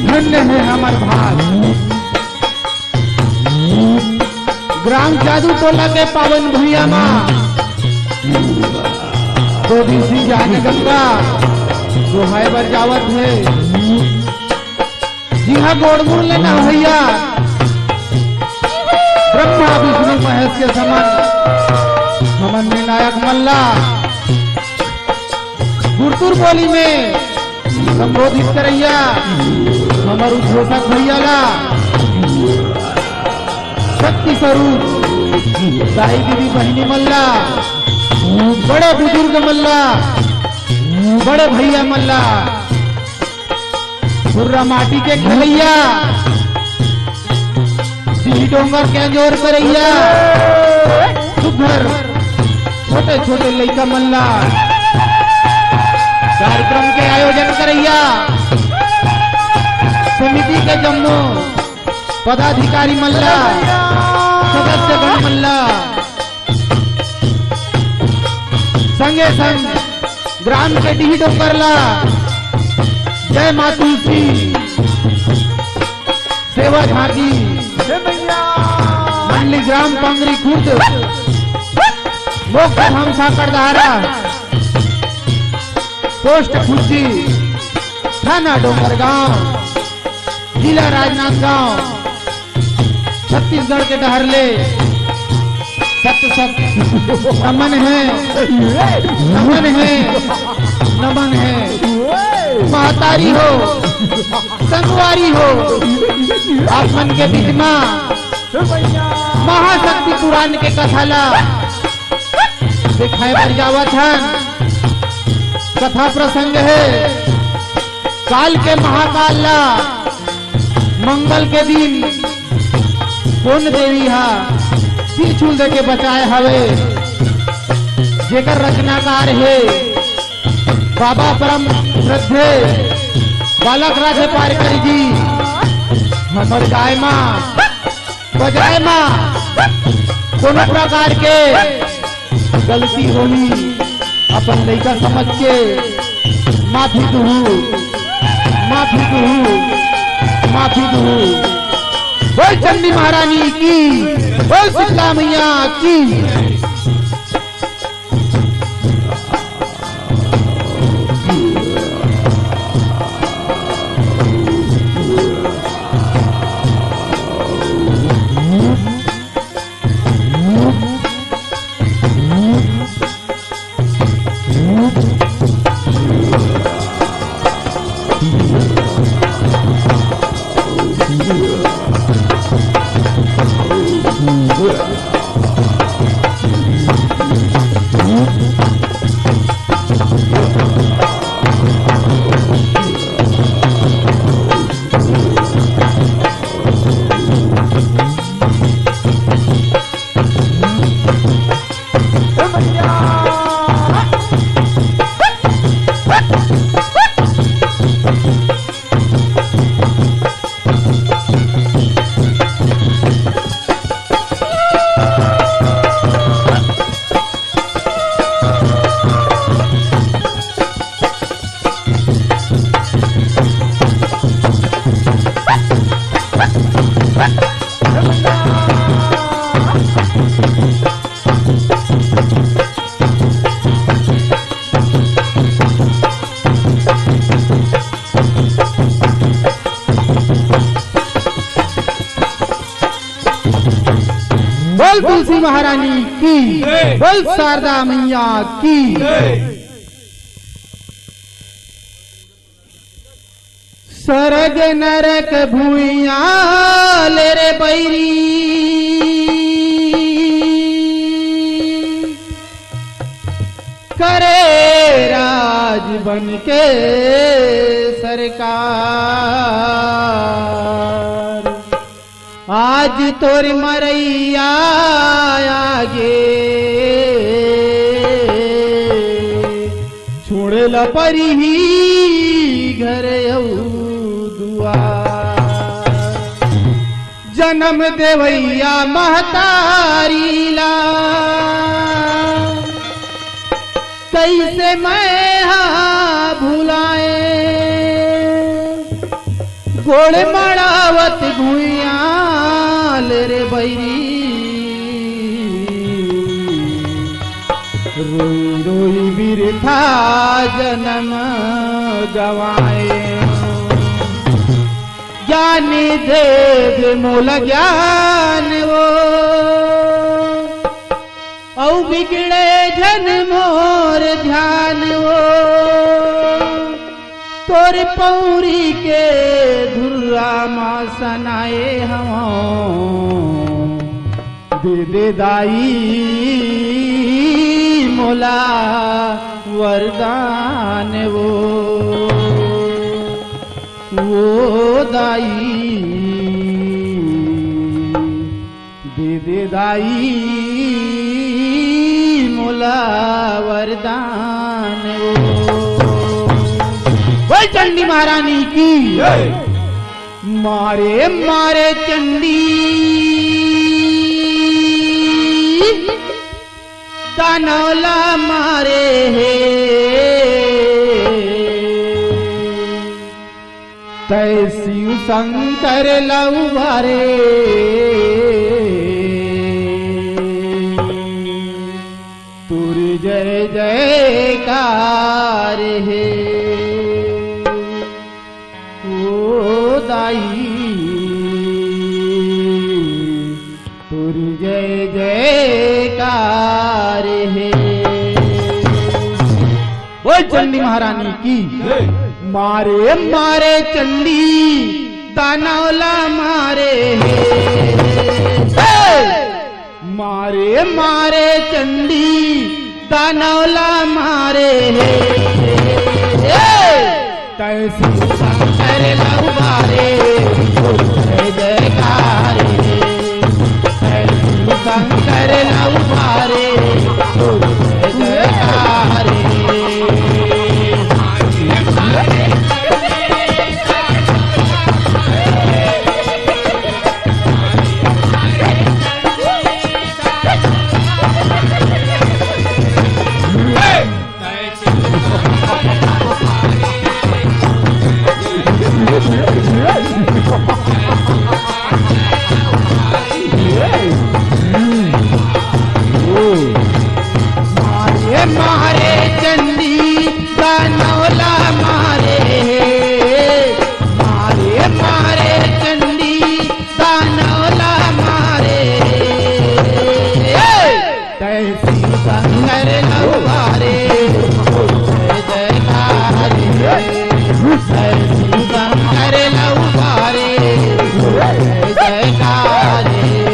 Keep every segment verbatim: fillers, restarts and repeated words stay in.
धन्य हे हमर भाग। ग्राम जादू टोला के पावन भुइयां मा दो दिवसीय जाने गंगा दोहाय बर जावत हे। जिहां गोड़ मुड़ ले नहवइया ब्रह्मा विष्णु महेश के समान हमन निर्णायक मन ला गुरतुर बोली में संबोधित करइया हमर उद्घोषक भइया ला, शक्ति स्वरूप दाई दीदी बहिनी मन ला, बड़े बुजुर्ग मन ला, बड़े भइया मन ला, खुर्रा माटी के खेलइया, डीह डोंगर के अंजोर करइया, सुघर छोटे छोटे लइका मन ला कार्यक्रम के आयोजन करइया समिति के जम्मो पदाधिकारी मन ला, सदस्य गण मन ला, संगे संग ग्राम के डीह डोंगर ला जय माँ तुलसी सेवा झांकी मंडली ग्राम पंगरी खुर्द मोक्ष धाम साकरदारा पोस्ट खुर्जी थाना डोंगरगांव जिला राजनांदगांव छत्तीसगढ़ के डहर ले सत सत नमन हे, नमन हे, नमन हे। महतारी हो, संगवारी हो, आप मन के बीच मा महाशक्ति पुराण के कथा ला देखाए बर जावत हन। कथा प्रसंग हे काल के महाकाल ला मंगल के दिन कोन देवी हा त्रिशूल दे के बचाए हवे, जेकर रचनाकार हे बाबा परम श्रद्धे बालक राधे पारकर जी। हमर गाय माँ, बजाय माँ कोनो प्रकार के गलती होही, अपन लइका समझ के माफी दुहू, माफी दुहू, माफी दुहू। बोल चंडी महारानी की, बोल शीतला मैया की। बोल तुलसी महारानी की, बोल शारदा मैया की। सरग नरक भुइयां ले रे बैरी, करे राज बन के सरकार। आज तोर मरैया आगे, छोड़े ल परिही घर अउ दुआर। जनम देवैया महतारी ला कइसे मैं हा भुलाए। गोड़ मड़ावत भुइयां ले रे बैरी, रोई रोई बिरथा जनम गंवाए। ज्ञान दे दे मोला ज्ञान वो, अउ बिगड़े झन मोर ध्यान वो। तोर पौरी के धुर्रा मा सनाए हवं, दे दे दाई मोला वरदान वो, वो दाई। दे दे दाई मोला वरदान वो। बोल चंडी महारानी की। मारे मारे चंडी दानव ला मारे हे। तै शिव शंकर ला उबारे, तोर जय जयकार हे। ओ दाई, तोर जय जयकार हे। बोल चंडी महारानी की। मारे मारे चंडी दानव ला मारे हे। मारे मारे चंडी दानव ला मारे हे। तै शिव शंकर ला उबारे, जय जयकार हे। तै शिव शंकर ला उबारे, जय जयकार हे। मारे मारे चंडी दानव ला मारे हे। मारे मारे चंडी दानव ला मारे हे। तै शिव शंकर ला उबारे, जय जयकार हे। तै शिव शंकर ला उबारे, जय जयकार हे।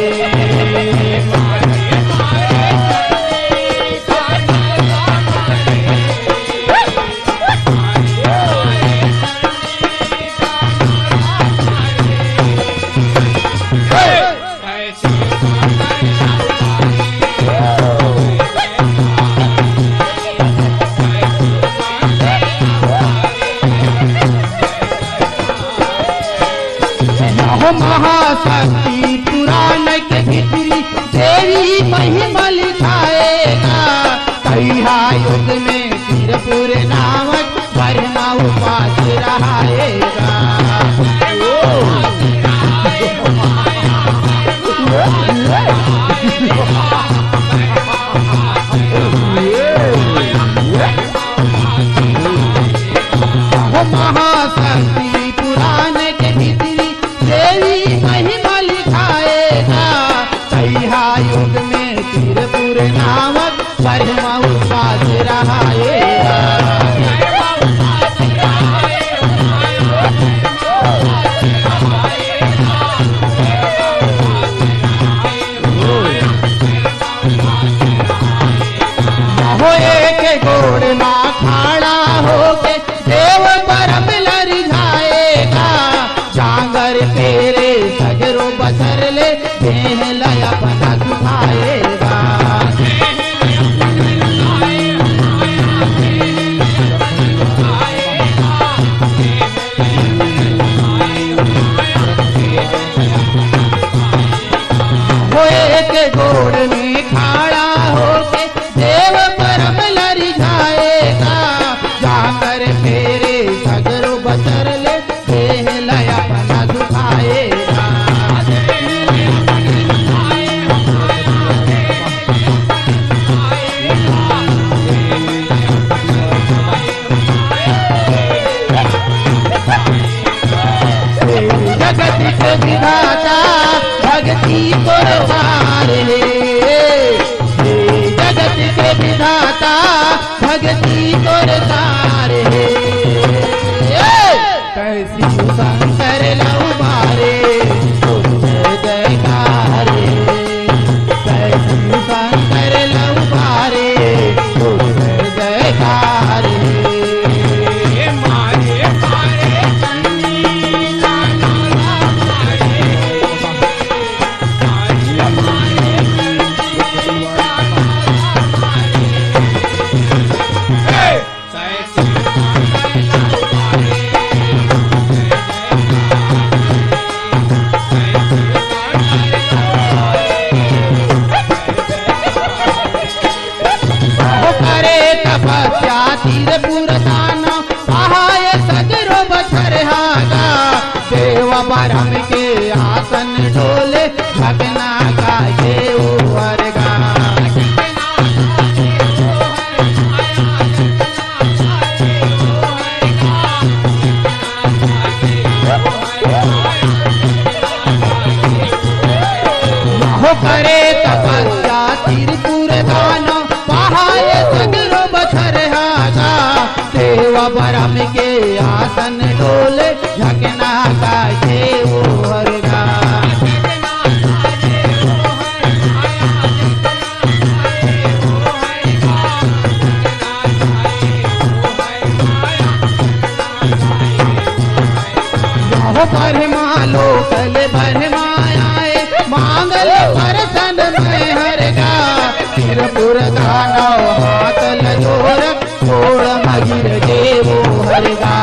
हो महाशक्ति पुराण के भीतरी तेरी महिमा लिखाएगा। कलिहा युग में सिरपुर नामक ब्रह्मा उपास रहाएगा। हो महाशक्ति कान के भीतरी देवी महिमा लिखाए गा। कइहा युग में त्रिपुर नामक ब्रह्मा उपास रहाए गा। होए के गोड़ मा खड़ा होके देव परम लरिझाएगा। जांगर तेरे सगरो बसर ले देह ल अपना सुखाएगा। होए के गोड़ में खड़ा होके देव परम लरिझाएगा। जांगर तेरे सगरो बसर ले देह ल अपना सुखाएगा। जगत के विधाता भक्ति तोर पार हे। जगत के विधाता भक्ति तोर पार हे। तैं शिव शंकर लहू बारे, जय जयकार हे। तैं शिव शंकर लहू बारे, जय जयकार हे। करे तपस्या त्रिपुर दान, पहाय सगरो बछर हागा। देव बरम के आसन डोले, भगना गाजे ओ हरगा। हो करे तपस्या त्रिपुर दान, पहाय सगरो बछर हागा। देव बरम के आसन डोले, झकना गाजे ओ हरगा। हो ब्रह्मा लोक ले ब्रह्मा आए, मांगल परसन में हरगा। त्रिपुर दानव हाथ ल जोर, छोड़ मगिर देवो हरगा।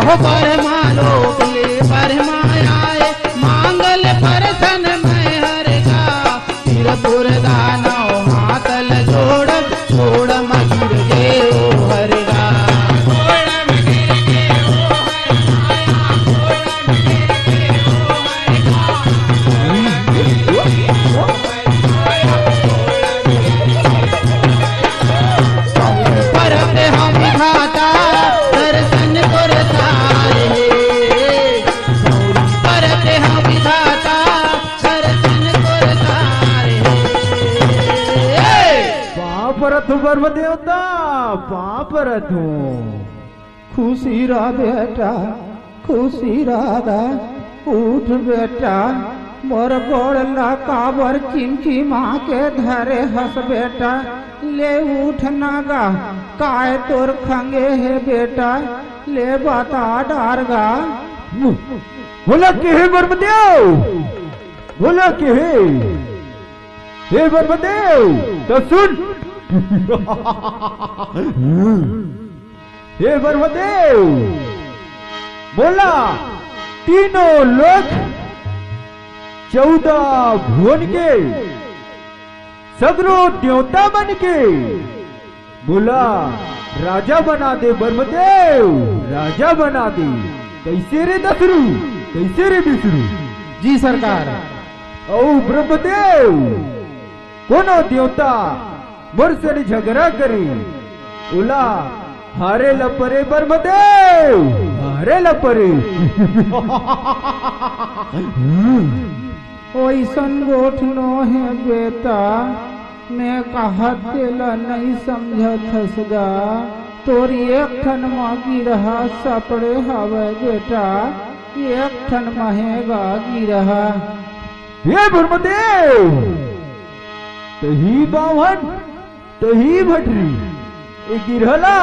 हो ब्रह्मा लोक ले ब्रह्मा आए, मांगल परसन में हरगा। त्रिपुर दानव हाथ ल जोड़, छोड़ मगिर देवो हरगा। परत हम विधाता दर्शन तोर तारे, परत हम विधाता दर्शन तोर तारे। पाँव परत हूँ ब्रह्म देवता, पाँव परत हूँ। खुशी रह बेटा, खुशी रह गा, उठ बेटा, मोर गोड़ ला काबर चिमचिमा के धरे हस बेटा, ले उठ ना गा, काय तोर खंगे हे बेटा, ले बता डार गा। बोला के हे ब्रह्मदेव, बोला के हे, हे ब्रह्मदेव, त सुन। हे ब्रह्मदेव, बोला तीनों लोक चौदह भुवन के सगरो देवता मन के बोला राजा बना दे ब्रह्मदेव, राजा बना दे। कैसे रे दसरू, कैसे रे बिसरू? जी सरकार। अउ ब्रह्मदेव, कोनो देवता मोर से झगरा करे, ओला हारे ल परे ब्रह्मदेव, हारे ल परे। ओइसन गोठ नो हे बेटा, मैं कहत तेला नइ समझत हस गा। तोर एक ठन म गिरहा सपड़े हवय बेटा, एक ठन म हे गा गिरहा। हे ब्रह्मदेव, तही बावन, तही भटरी, ए गिरहा ला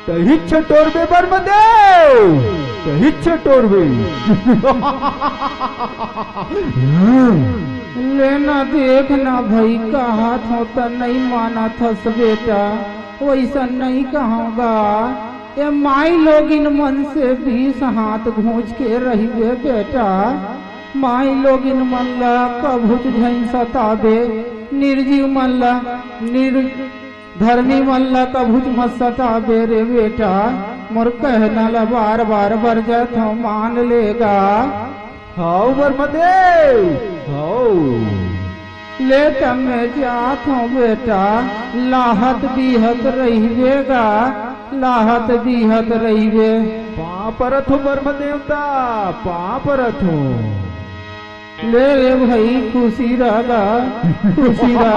तहिच टोरबे ब्रह्मदेव, तहिच टोरबे। ले ना देख ना भई, कहत हों त नइ मानत हस बेटा, वइसन नइ कहंव गा। ए माई लोगिन मन से बीस हाथ घूंच के रहिबे बेटा। माई लोगिन मन ला कभुच झन सताबे, निर्जीव मन ला, निर-, धर्मी मन ला कभुच मत सताबे रे बेटा। मोर कहना ला बार बार बरजत हों, मान ले गा। हव ब्रह्मदेव, हव। ले त मैं जात हों बेटा, लाहत बीहत रहिबे गा, लाहत बीहत रहिबे। पाँव परत हों ब्रह्म देवता, पाँव परत हों। ले रे भई, खुशी रह गा, खुशी रह।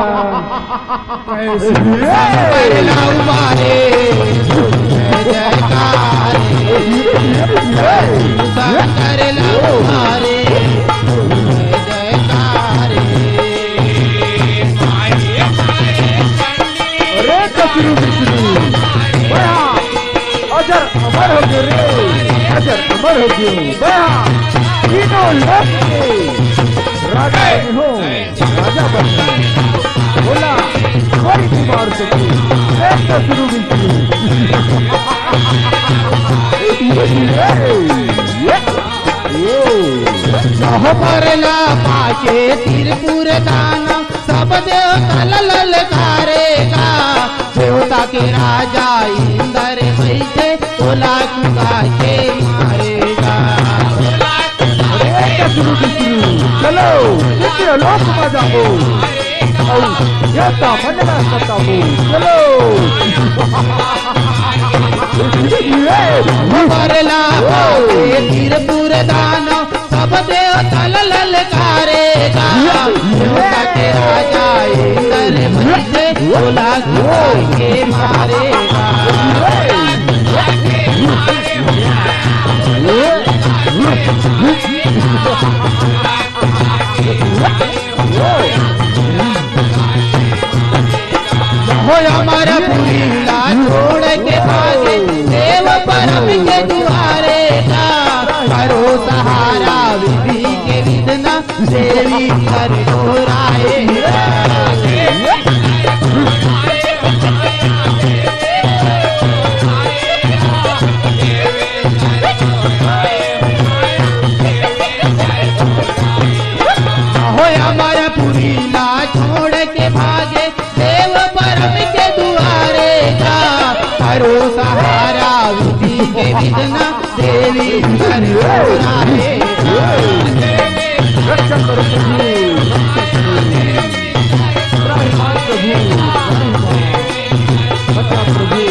अरे कचरू बिचरू, बया, अजर अमर हो गयो रे, अजर अमर हो गयो, बया, तीनों लोक के राजा बने हो, राजा बने हो। बोला, कोई भी मार सके, एक कचरू बिचरू। ये, ये, ये। ओ, नव परला पाके त्रिपुर दाना, सब देवता ल ललकारेगा। देवता के राजा इंदर बइठे, ओला कुदा के मारेगा। अरे कचरू बिचरू, चलो, इंद्रलोक म जाबो। अउ देवता मन ला सताबो, चलो। परला पाके त्रिपुर दाना, सब देवता ल ललकारेगा। देवता के राजा इंदर बइठे, ओला कुदा के मारेगा। हो अमरपुरी ला छोड़ के भागे, देव परम के दुआरे का। करो सहारा विधि के विधना, देवी कर दोहराए। हो अमरपुरी ला छोड़ के भागे, देव परम के दुआरे जा। करो सहारा विधि के विधना, देवी कर दोहराए। रक्षा करो प्रभु, रक्षा करो। त्राहिमाम प्रभु, त्राहिमाम। बचा प्रभु।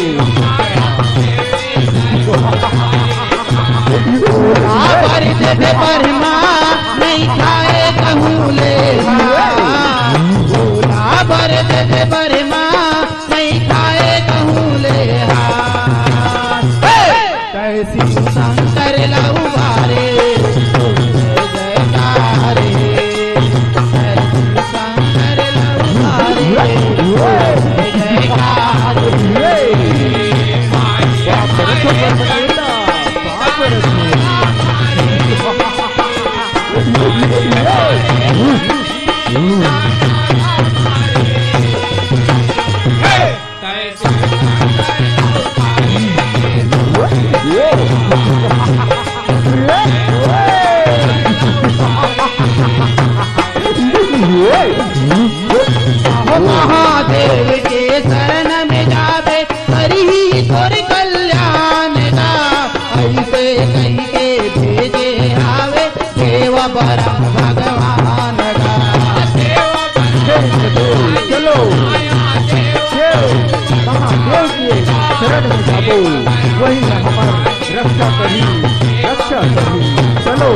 भोला बर देबे बरना, नइ खाए कहूँ ले। भोला बर देबे बरना, नइ खाए कहूँ ले। हे! तैसी शंकर लउबारे, जयकारे। तैसी शंकर लउबारे, जयकारे। महादेव के शरण में जाबे, करही तोर कल्याण गा। ऐसे कहि के भेजे हावे, देवा बरा भगवान गा। चलो, चलो, महादेव के शरण में जाबो, वही हमर रक्षा करही, रक्षा करही। चलो।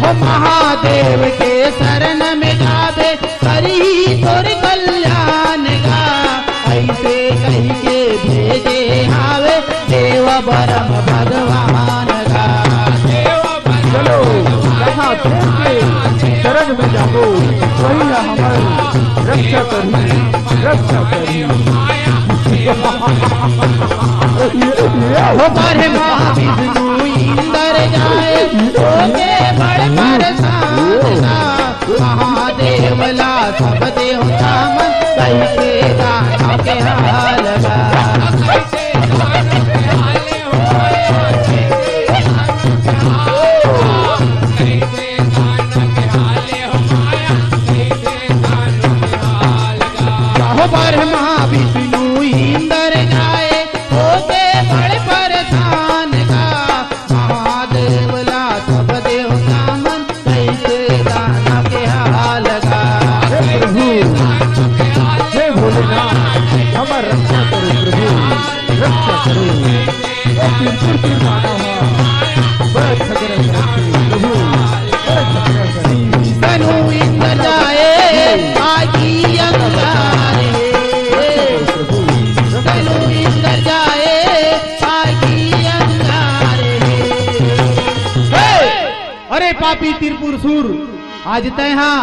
हो महादेव के शरण में जाबे, करही तोर कल्याण गा। ऐसे कहि के भेजे हावे देव बरम भगवान गा। चलो, महादेव के शरण में जाबो, वही हमर रक्षा करही, रक्षा करही। हो ब्रह्मा विष्णु इंदर जाए, होके बड़ परेशान गा। महादेव ला सब देवता मन कहिके दानव के हाल गा। हो ब्रह्मा विष्णु इंदर जाए, होके बड़ परेशान गा। महादेव ला सब देवता मन कहिके दानव के हाल गा। हे प्रभु, हे भोलेनाथ, हमर रक्षा करो प्रभु, रक्षा करो। हे त्रिपुर के मानव, बड़ झगड़ा करथे प्रभु, बड़ झगड़ा करथे। तनु इंद्र जाए आगी अंगारे, तनु इंद्र जाए आगी अंगारे। हे! अरे पापी त्रिपुर सुर, आज तैं हा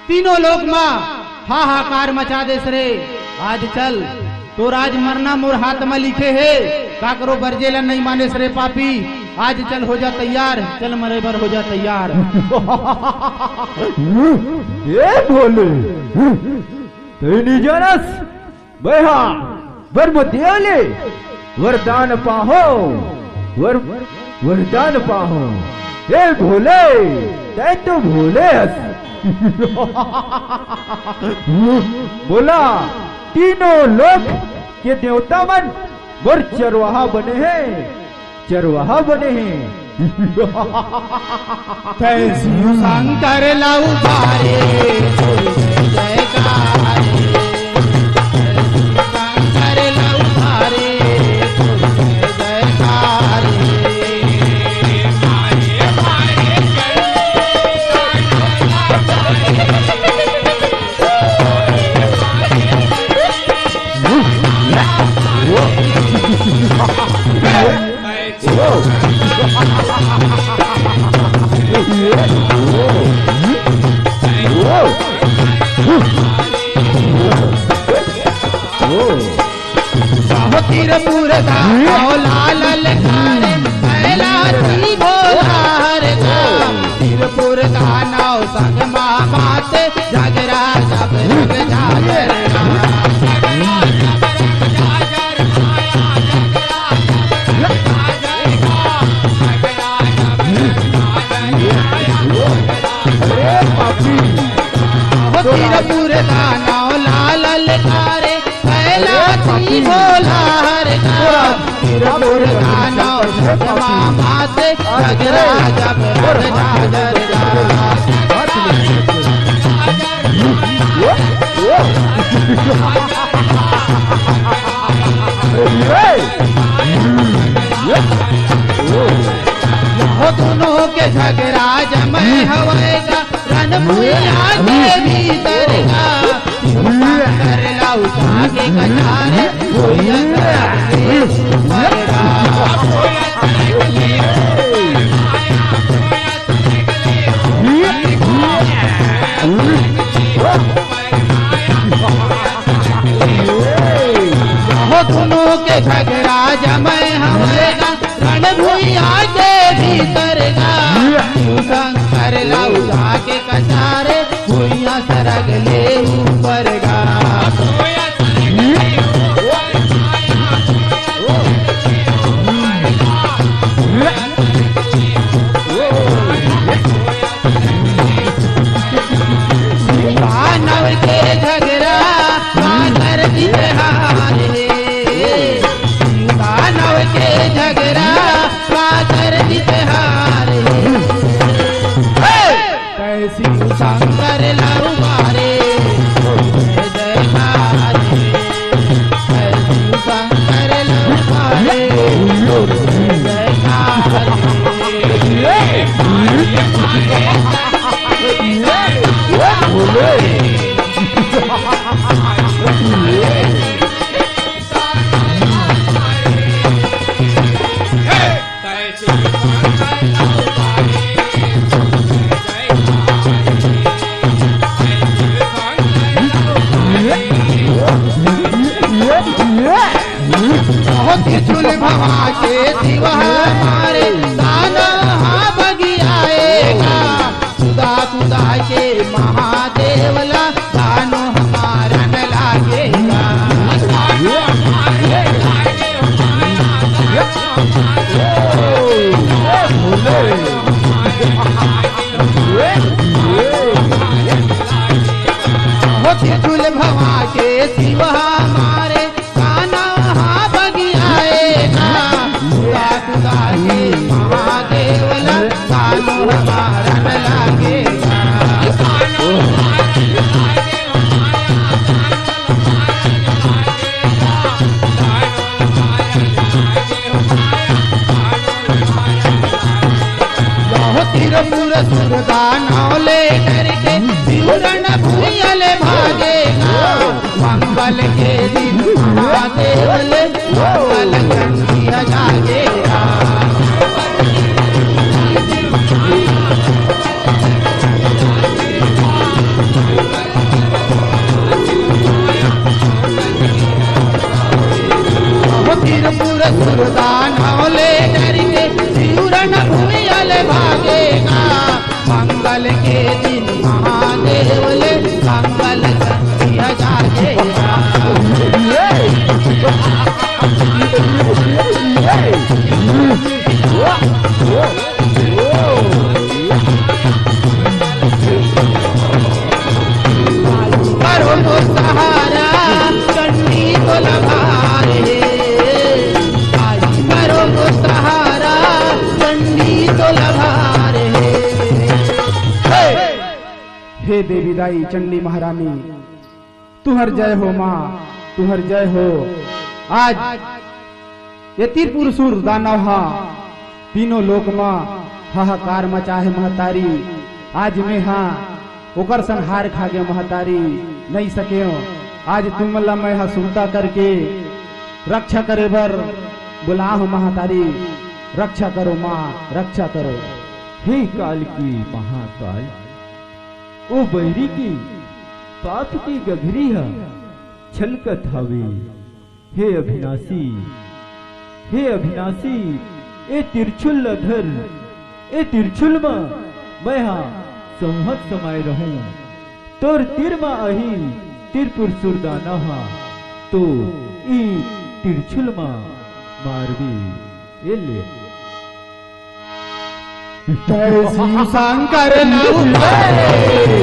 तीनों लोक मा हाहाकार मचा देस रे। आज चल, तोर आज मरना मोर हाथ मा लिखे हे। काकरो बरजे ला नइ मानेस रे पापी। आज चल, हो जा तैयार, चल मरे बर हो जा तैयार। ए भोले, तैं नइ जानस, मैं हा ब्रह्मदेव ले वरदान पाहो, वर-, वरदान पाहो। हे भोले, तैं तो भोले हस। बोला, तीनों लोक के देवता मन मोर चरवाहा बने हे, चरवाहा बने हे। तैं शिव शंकर ला उबारे, जयकारे। शंकर ला उबारे, जयकारे। साहो त्रिपुर धाम लाल ललकारे, कैलासी भोला हर धाम। त्रिपुर दानव संग मामा ते, जगरा जब जग जागर। अरे पापी। हो त्रिपुर दानव लाल ललकारे, कैलासी भोला हर धाम। त्रिपुर दानव मामा ते, जगरा जब जग जागर। हो दोनों के झगरा जमे हवय गा, रण भुइयां के भीतर गा। कर ला उठा के कटारे, भुइयां सड़क के ऊपर गा। हो दोनों के झगरा जमे हवय गा, रण भुइयां के भीतर गा। शिव शंकर ला उठा के कटारे, भुइयां सरग ले ऊपर गा। दानव के झगरा पाकर जीतहार हे। दानव के झगरा पाकर जीतहार हे। हे! शिव शंकर लव मारे, जय जयकार। शिव शंकर लव मारे, जय जयकार। बहुत त्रिशूल भवा के शिव हमारे, दानव हा बगियाएगा। कुदा कुदा के महादेव ला, दानव हमारा न लागेगा। हो त्रिशूल भवा के शिव हमारे, कान्हा बगियाएगा। कुदा कुदा के महादेव ला, कान्हा हमारा न लागेगा। बहुत त्रिपुर सुर दानव ले डर के, शिव रण भुइयां ले भागेगा। मंगल के दिन महादेव ले, मंगल घंटिया जागेगा। बहुत त्रिपुर सुर दानव ले डर के, शिव रण भुइयां ले भागेगा। मंगल के दिन महादेव ले, मंगल घंटिया जागेगा। करो तो सहारा, चंडी तो लभार हे। आज करो तो सहारा, चंडी तो लभार हे। हे देवी दाई चंडी महारानी, तुहर जय हो माँ, तुहर जय हो। आज ये त्रिपुर सुर दानव हा तीनों लोक म हाहाकार मचाहे महतारी। आज मैं हा ओकर संहार खागे महतारी, नइ सकेव। आज तुमन ला मैं हा सुरता करके रक्षा करे बर बुलाहूं महतारी। रक्षा करो माँ, रक्षा करो। हे काल की महाकाल, ओ बैरी के पाप के गघरी ह छलकत हवे। हे अविनाशी, हे अविनाशी, ए तिरछुल ल धर, ए तिरछुल म मैं हा संवत समाय रहूं। तोर तीर म आही त्रिपुर सुर दानव हा, तो ई तिरछुल म मारबे। ए ले। जय शिव शंकर लव मारे।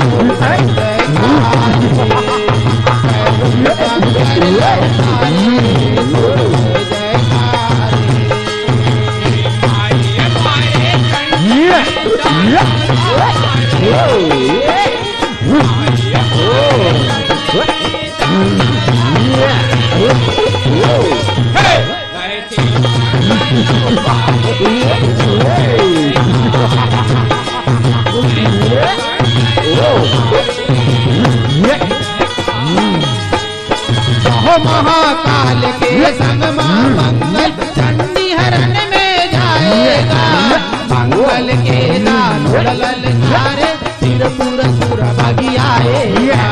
कहो महाकाल के संग मा मंगल, चंडी हरण में जाएगा। मंगल के दान ललकारे, त्रिपुर सुर बगियाएगा।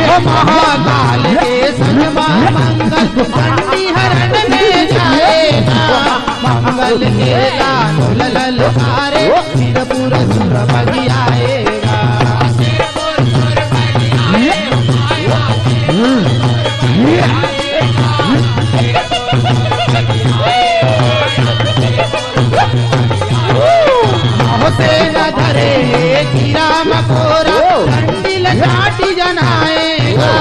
ओ महाकाल के संग मा मंगल, चंडी हरण में जाएगा। मंगल के दान ललकारे, त्रिपुर सुर बगियाएगा। सेना धरे कीरा मकोरा, चंडी ल चाटी जनाएगा।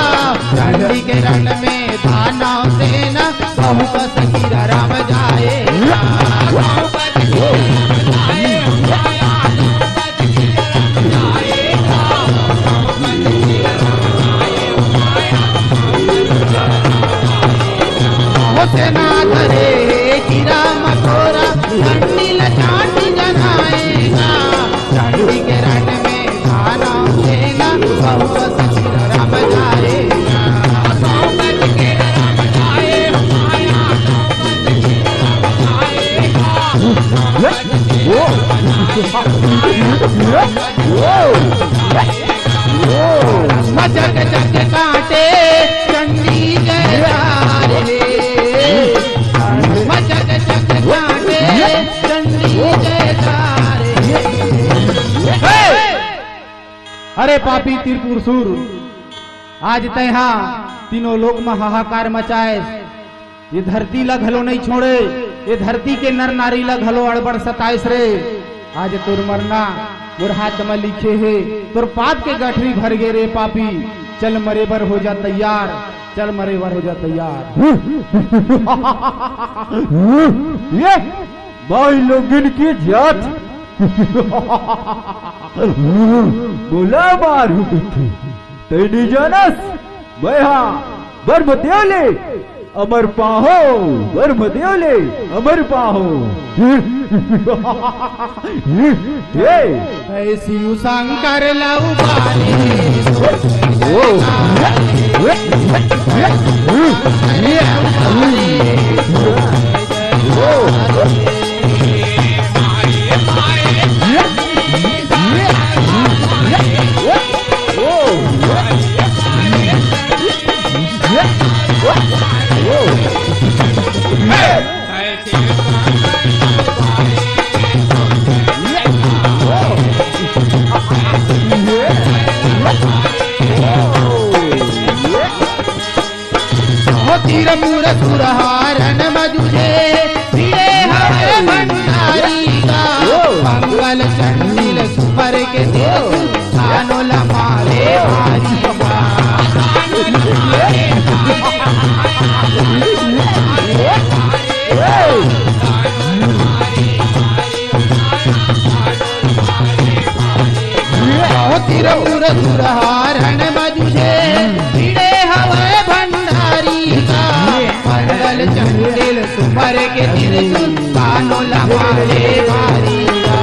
सेना धरे हे कीरा मकोरा, चंडी ल चांटी जनाएगा। चंडी के रट में खाना देना, बहुआ ससुर रम जाएगा। मचक चक काटे चंडी जयकार हे। मचक चक काटे चंडी जयकार हे। अरे पापी त्रिपुर सुर, आज तैहा तीनों लोक म हाहाकार मचाएस। ये धरती ला घलो नइ छोड़े, ये धरती के नर नारी ला घलो अड़बड़ सताइस रे। आज तोर मरना मोर हाथ म लिखे हे, तोर पाप के गठरी भर गे रे पापी। चल मरे बर हो जा तैयार, चल मरे बर हो जा तैयार। ये भाई लोगन के जात बोला मारू कुट्ठी, तै नहीं जानस, मैं हा ब्रह्मदेव ले अमर पाहो, ब्रह्मदेव ले अमर पाहो। हे। शिव शंकर लऊ बारे। हो तीर मूर सुरहारन मजुझे, भिड़े हवे भंडारी का। मंगल चंडिल सुपर के देव, कानो लमारे भारी का। हो तीर मूर सुरहारन मजुझे, भिड़े हवे भंडारी का। मंगल चंडिल सुपर के त्रिशूल, कानो लमारे भारी का।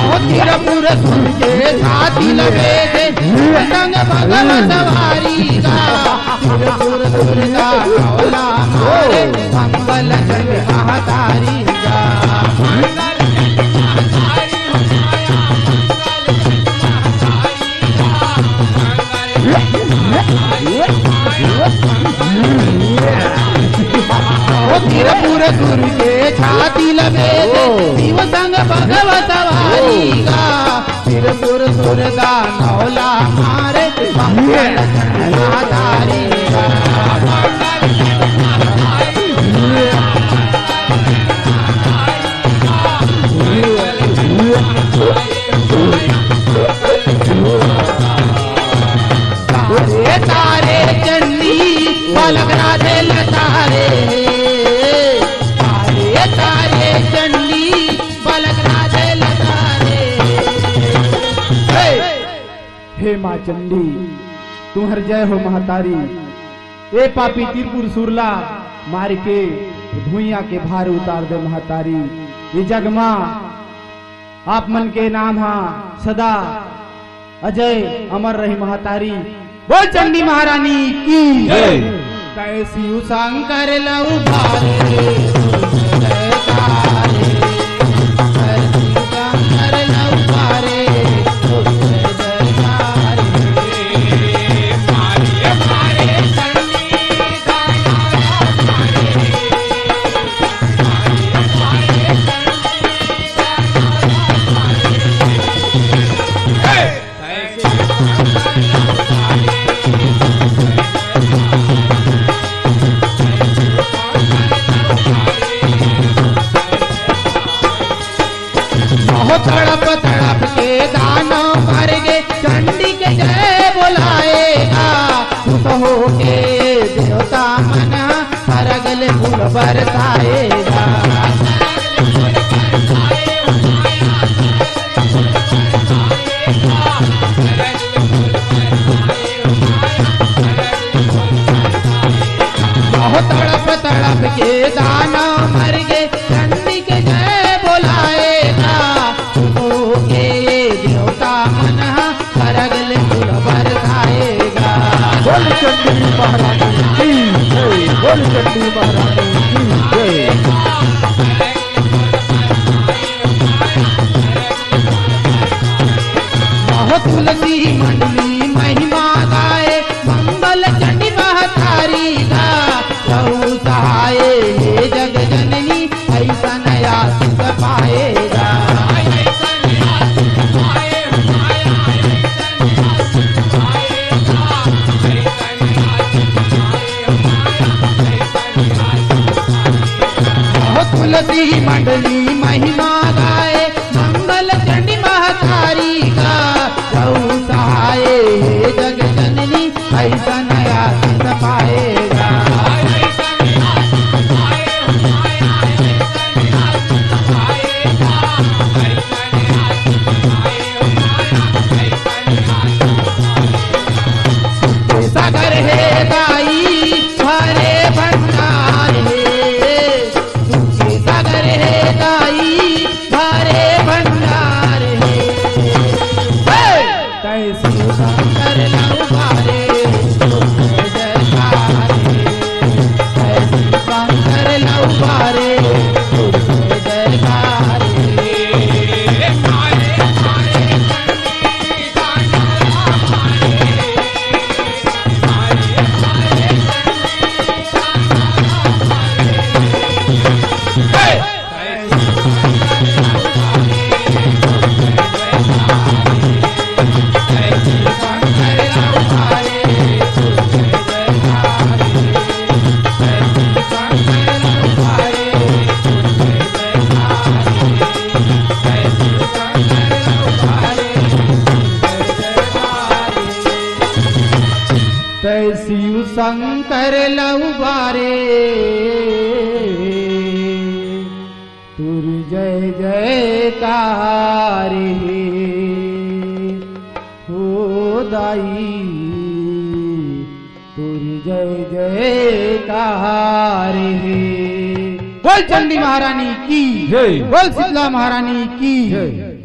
हो तीर मूर सुर के छाती लगे दे, संग भगवत सवारी का। तीर मूर सुर का नौला मारे, मंगल चंड महतारी का। ओ तीर मूर सुर के छाती लगे दे, शिव संग भगवत सवारी का। तीर मूर सुर का नौला मारे, मंगल चंड महतारी का। तारे तारे चंडी बालक राधे लतारे। तारे तारे चंडी बालक राधे लतारे। हे, हे माँ चंडी, तुम्हर जय हो महतारी। ए पापी त्रिपुर सुरला मार के भुइयां के भार उतार दे महतारी। ये जग मा आप मन के नाम हा सदा अजय अमर रही महतारी। बोल चंडी महारानी की जय। जय शिव शंकर लऊ भारे, जय तारे, जय शिव शंकर लऊ भारे, जय जय तारे। बहुत तड़प तड़प के दानव मर गे, चंडी के जय बोलाएगा। खुश होके देवता मन सरग ले फूल बरसाएगा। तड़प तड़प के दानव मर गे, चंडी के जय बोलाए गा। ओके ये देवता मन ह सरग ले फूल बरसाए गा। बोल चंडी महारानी की जय, बोल चंडी महारानी की जय। बहुत तुलसी मंडली महिमा गाए, मंगल चंडी महतारी गा। रहू सहाय हे जग जननी, ऐसन आशीष पाए गा। बहुत तुलसी मंडली महिमा गाए, मंगल चंडी महतारी गा। रहू सहाय हे जग जननी, ऐसन आशीष पाए गा। सागर हे दाई, भरे भंडार हे। सागर हे दाई, भरे भंडार हे। हे! तैं शिव शंकर लहू बारे, जय जयकार हे। तैं शिव शंकर लहू बारे, जय जयकार हे। तै शिव शंकर लहू बारे, तुर जय जयकार हे। हो दाई, तुर जय जयकार हे। बोल चंडी महारानी की जय। बोल शीतला महारानी की जय।